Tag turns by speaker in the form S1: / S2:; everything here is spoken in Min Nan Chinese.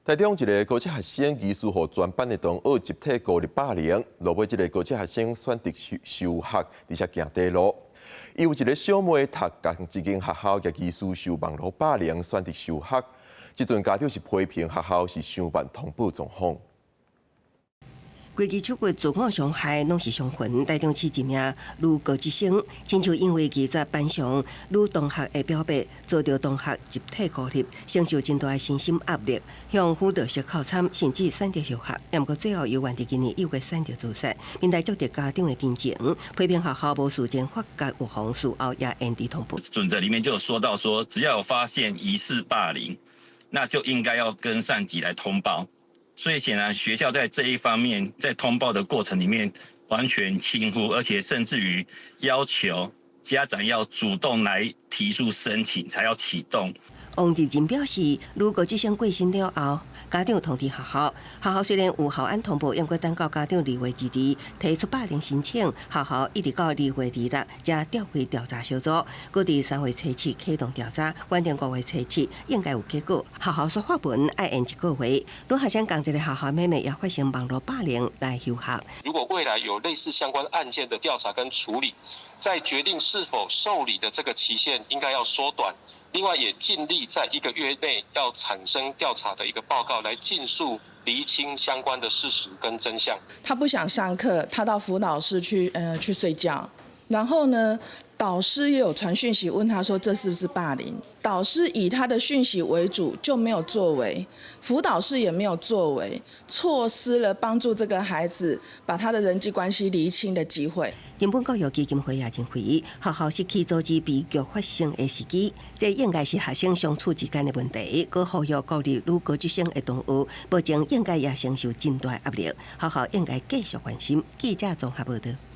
S1: 台中一个高職學生疑似予全班的同學集體孤立霸凌，落尾這个高職學生選擇休學，而且行短路。伊有一个小妹讀仝一間學校，也疑似受網路霸凌，選擇休學。這陣家長是批評學校是傷慢通報狀況。
S2: 規支手骨自我傷害攏是傷痕。台中市一名女高職生，親像因為拒絕班上女同學的表白，遭著同學集體孤立，承受真大的身心壓力，向輔導室哭慘，甚至選擇休學。毋過最後猶原佇今年1月選擇自殺。面對接到家長的陳情，批評學校無事前發覺預防，事後也延遲通報。
S3: 準則裡面就有說到說，只要有發現疑似霸凌，那就應該要跟上級來通報。所以顯然學校在這一方面，在通報的過程裡面完全輕忽，而且甚至於要求家長要主動來提出申請，才要啟動。
S2: 王志仁表示，如果這生過身了後，家長通知學校，學校雖然有校安通報，毋過等到家長2月22提出霸凌申請，學校一直到2月26才調開調查小組，閣佇3月初七啟動調查，原定5月初七應該有結果。學校煞發文愛延一個月，女學生仝一个學校妹妹也發生網路霸凌來休學。
S4: 如果未來有類似相關案件的調查跟處理，在決定是否受理的這個期限應該要縮短。另外，也盡力在一個月內要產生調查的一個報告，來盡速釐清相關的事實跟真相。
S5: 他不想上課，他到輔導室去睡覺。然後呢，導師也有傳訊息問他說：這是不是霸凌？導師以他的訊息為主，就沒有作為；輔導室也沒有作為，錯失了幫助這個孩子把他的人際關係釐清的機會。
S2: 根本教育基金會也認為，學校失去阻止悲劇發生的時機，這應該是學生相處之間的問題。閣呼籲孤立女高職生的同學，目前應該也承受真大壓力，學校應該繼續關心。記者綜合報道。